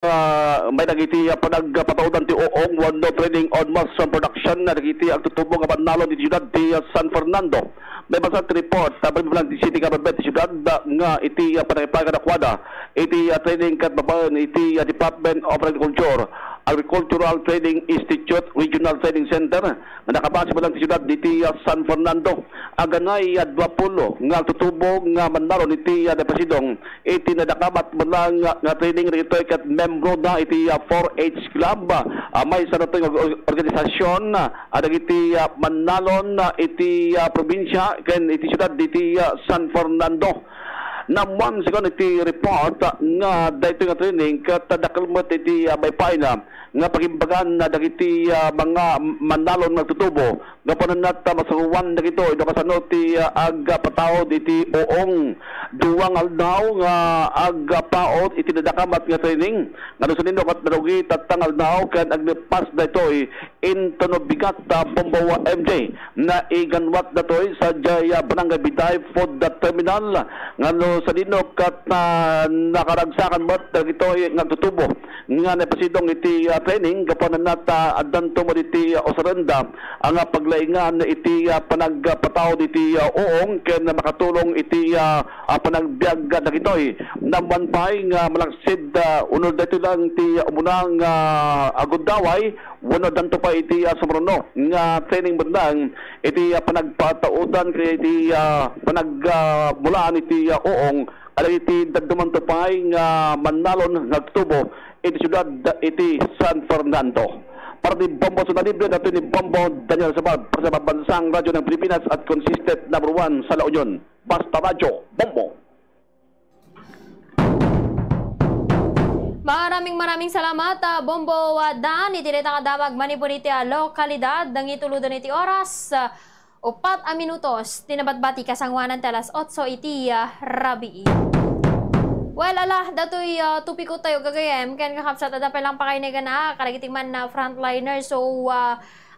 may nagiti panagpatawdan ti Oong Wando Trading on Mass Production na nagiti ang tutubo nga panalo di siyudad ti San Fernando. May basa ti report sa Bilang ti City Government ti siyudad nga iti panagpaga na kwada iti training kat babaen iti Department of Agricultural Trading Institute Regional Trading Center nga nakabase pa lang ti siyudad iti San Fernando. Aganay 20 nga tutubo nga manalo iti Presidong iti nadakamat man nga trading rito kat membro na iti 4H Club. May sa nato organisasyon iti manalon iti probinsya ken iti siyudad iti San Fernando. Naman sigon iti report nga daytoy nga training kat dakelmet iti baypay na nga pagimbagan na dagiti mga manalon nga tutubo nga pananat masaruan dagito ida kasano ti agpataod iti Oong duwang aldaw nga agpaot iti nadakamat nga training nga nusunin kat narugi tatang aldaw ken aglepas daytoy intono bigat Bombawa MJ na iganwat datoy sa Jaya Barangay Biday Food Terminal nga sa dinok kat nakaragsakan mo dagitoy nga tutubo nga napasidong iti training kapanan nata adan tumo iti Osaranda ang paglaingan iti panagpatawd iti Oong ken makatulong iti panagbiag dagitoy naman pay nga malaksid unod dito lang ti umunang agudaway wano danto pa iti sumruno nga training bandang iti panagpataudan kay iti panagbulaan iti Oong alay iti dagduman to pay nga manalon nagtubo iti siyudad iti San Fernando. Para ni Bombo Sunalibre nato ni Bombo Daniel Sabad para sa Bansang Radyo ng Pilipinas at consistent number 1 sa La Union. Basta Radyo, Bombo. Maraming salamat Bombo Dan iti deta kadamag manipon iti lokalidad dang ituludan iti oras 4 minutos tinabatbati kasangwanan talas 8 iti rabii. Well, dato'y tupiko tayo gagayem. Ken kakapsat ada pa lang pakainegan na karagiting man na frontliner. So,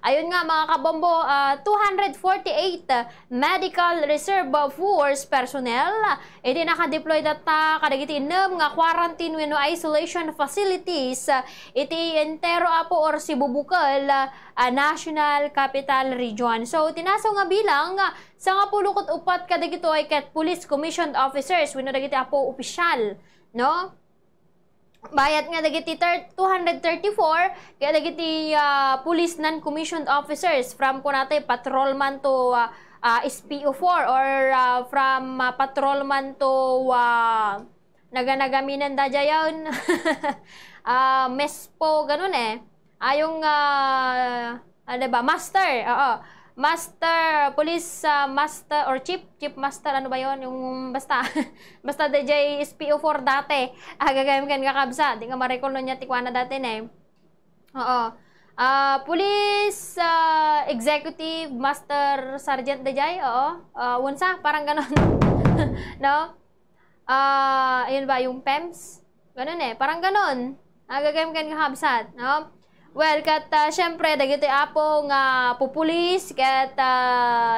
ayun nga mga kabombo, 248 Medical Reserve Force personnel. Iti naka-deploy data kadagiti inem nga quarantine wenno isolation facilities. Iti entero apo or Sibubukal National Capital Region. So, tinaso nga bilang sa nga pulukot upat kadagito ay ket Police Commissioned Officers wenno dagiti apo opisyal, no? Bayat nga dagiti 234 kaya dagiti police non-commissioned officers from kunate patrolman to SPO4 or from patrolman to naganagaminan da jayon mespo ganun ayong ano ba master master police master or chief master ano ba yon yung basta basta DJ SPO4 dati gagawin kan kakabsa di nga ma-recall niya tikwana dati police executive master sergeant DJ unsa parang ganon no ayun ba yung PEMS ganon parang ganon gagawin kan kakabsat no. Well, kat syempre dagiti apo nga pupulis kat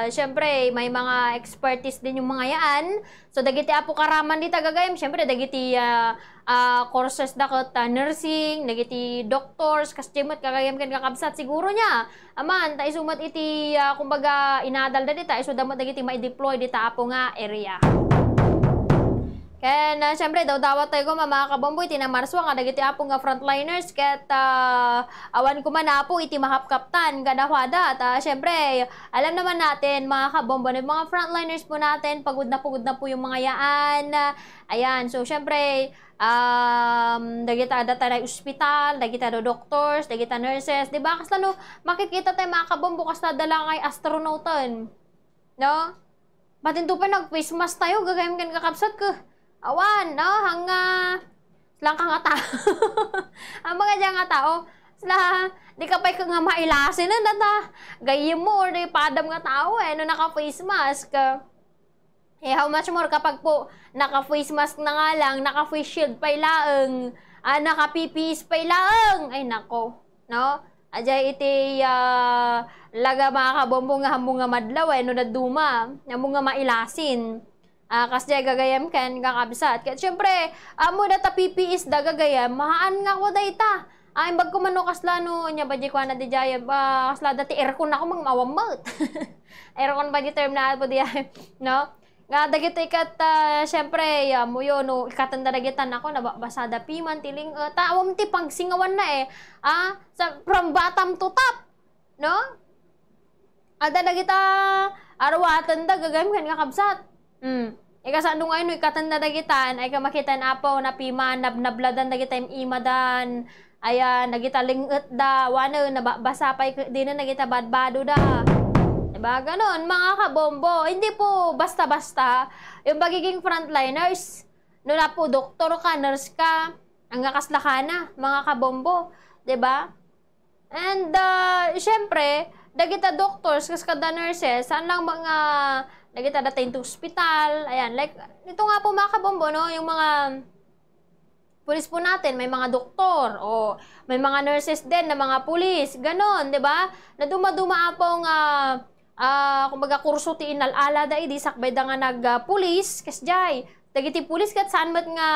syempre may mga expertise din yung mga yaan. So dagiti apo karaman dita gagayem syempre dagiti courses dakot nursing, dagiti doctors kastimot kagayem kan kakabsat siguro nya. Aman ta isumat iti kumbaga inadal da dita isu damot dagiti mai-deploy dita apo nga area. Ken syempre daw dawat tayo ko mga kabomboy tinamarswa nga dagiti apo nga frontliners ket awan ko man apo iti mahapkaptan gadawada at syempre alam naman natin mga kabombo mga frontliners po natin pagod na po yung mga yaan ayan so syempre dagita data na ospital dagita do doctors dagita nurses di ba kasla no makikita tayo mga kabombo kasla dala kay astronautan no batin pa nag face mask tayo gagayem kan kakapsat ko awan, no? Silang ka nga tao. Ang mga dyan nga tao, sila, di ka pa nga mailasin na data. Gayim mo, or di padam nga tao no naka-face mask. How much more kapag po naka-face mask na nga lang, naka-face shield pa ilaang, naka-PPS pa ilaang. Ay, nako, no? Ajay iti laga mga kabombo nga hambong nga madlaw, no naduma, hambong nga mailasin. Kasjay gagayam ken kakabsat. Ket syempre, amo data PPIs da gagayam, mahaan nga ko dayta. Imbag ko mano kaslano nya badji ko na di jaya kasla dati aircon ako mang mawamot. Aircon ba di term na po diya, no? Nga dagito ikat syempre mo yo no ikatanda dagitan ako na basada piman tiling taawam ti pagsingawan na from bottom to top, no? Ada dagita arwatan da gagayam ken kakabsat. Ikasando ngayon, ikatanda dagitan, ay kamakitan apo na piman, nabladan dagitan imadan, ayan, nagita lingot da, wano, nabasa pa, di na nagita badbado da. Diba? Ganon, mga kabombo. Hindi po basta-basta, yung pagiging frontliners, no na po, doktor ka, nurse ka, ang kakasla ka na, mga kabombo. Diba? And, syempre, dagita doctors, kaskada nurses, saan lang mga nagita dating to hospital, ayan, like, ito nga po mga kabombo, no, yung mga pulis po natin, may mga doktor, o may mga nurses din na mga pulis, ganon, di ba? Na dumaduma po nga, kumbaga kurso ti inalala da idi, sakbay da nga nag-pulis, kasjay, dagiti pulis kat saan mat nga,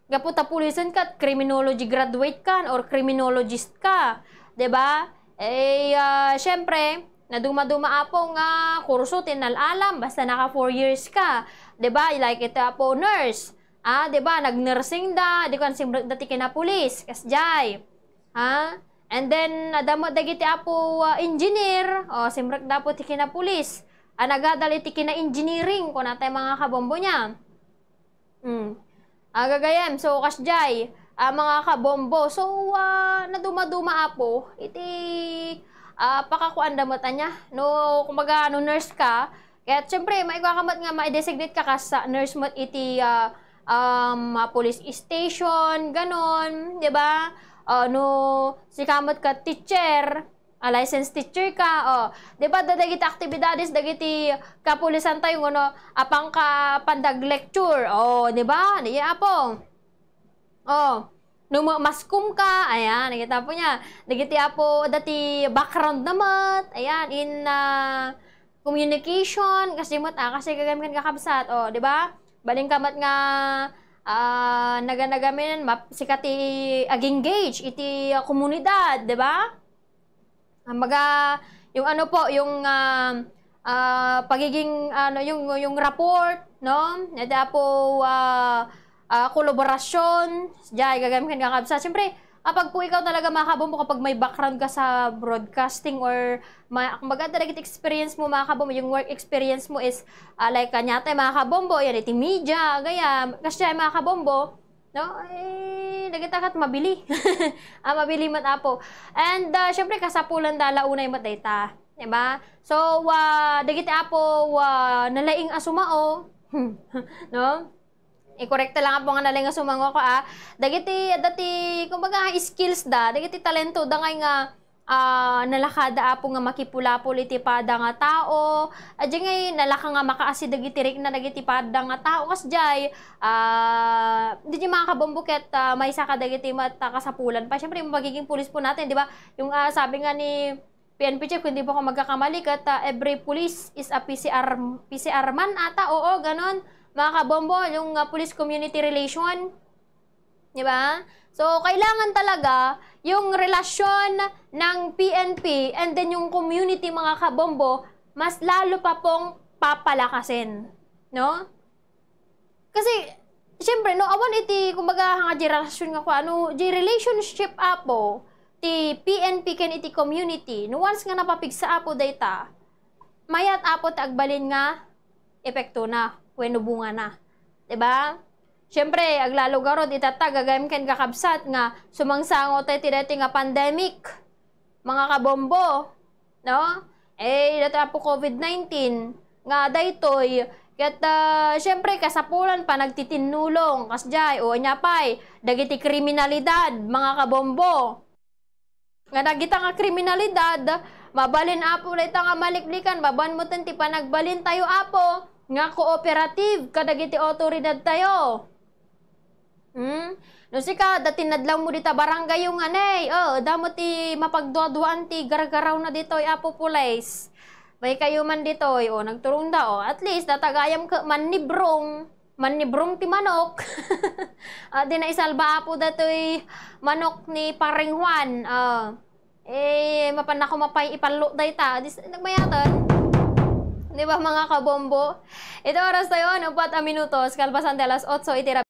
gaputa pulisan kat, criminology graduate ka, or criminologist ka, di ba? Syempre, na duma-duma po nga kurso tinalalam basta naka 4 years ka, 'di ba? Like ito po nurse. 'Di ba? Nag-nursing da, di kan simrek dati kina pulis, kasjay. And then adamo dagiti apo engineer, simrek da po ti kina pulis. Nagadali ti kina engineering ko natay mga kabombo niya. Gagayem, so kasjay, mga kabombo. So naduma-duma apo iti pakakuan damot anya no kumbaga nurse ka kaya syempre maigwakamat nga ma-designate ka sa nurse mo iti police station ganon, di ba? No si kamot ka teacher, licensed teacher ka, di ba dagiti aktibidades dagiti kapulisan tayo no apang ka pandag lecture, di ba? Di apo. Nung maskum ka, ayan, nakita po niya. Nagiti po dati background naman, ayan, in communication, kasi kasi gagamit kakabsat, di ba? Baling kamat nga, naganagamin, sikati ag-engage, iti komunidad, di ba? Yung ano po, yung pagiging, yung report, no? Nada po, kolaborasyon, jay gagamit ka kakabsa. Siyempre, kapag po ikaw talaga makabombo, kapag may background ka sa broadcasting or maganda talaga experience mo makabombo, yung work experience mo is like kanyata makabombo, yan iti media, gaya, kasi makabombo, no? Nagitakat mabili. Mabili mat apo. And siyempre, kasapulan dala unay mat data. Diba? So, dagiti apo, nalaing asumao, no? I-correct lang po nga nalang nga sumango ko dagiti kumbaga skills da dagiti talento da nga nalakada apo nga makipulapol iti pada nga tao adya nga nalaka nga makaasi dagiti rik na dagiti pada nga tao kasjay di mga kabombuket may saka dagiti kasapulan pa syempre magiging pulis po natin di ba yung sabi nga ni PNP chief kundi po ko magkakamali kat every police is a PCR man ata ganon mga kabombo, yung police community relation, di ba? So, kailangan talaga yung relasyon ng PNP and then yung community mga kabombo, mas lalo pa pong papalakasin, no? Kasi, siyempre, no, awan iti, kumbaga, nga di relasyon nga ko, di relationship apo, ti PNP ken iti community, no, once nga napapigsa apo data, mayat apo taagbalin nga, epekto na. Bueno bunga na. 'Di ba? Syempre, aglalo garod itatag gagayem ken kakabsat nga sumangsango tay ti dati nga pandemic. Mga kabombo, no? Dati po COVID-19 nga daytoy ket syempre kasapulan pa nagtitinulong kasjay o nya pay dagiti kriminalidad mga kabombo. Nga dagita nga kriminalidad mabalin apo dayta nga maliklikan baban mo ti panagbalin tayo apo nga cooperative kadagiti otoridad tayo. No sika dati nadlang mo dita barangay yung anay. Damo ti mapagduaduan ti gargaraw na dito apo pulis. may kayo man ditoy, o nagturong da, o at least datagayam ka manibrong ti manok. Di na isalba po datoy manok ni Paring Juan. Mapan ako mapay ipalo day ta. Nagmayatan. Di ba mga kabombo? Ito oras tayo, 4 minutos, kalpasan de alas 8, itira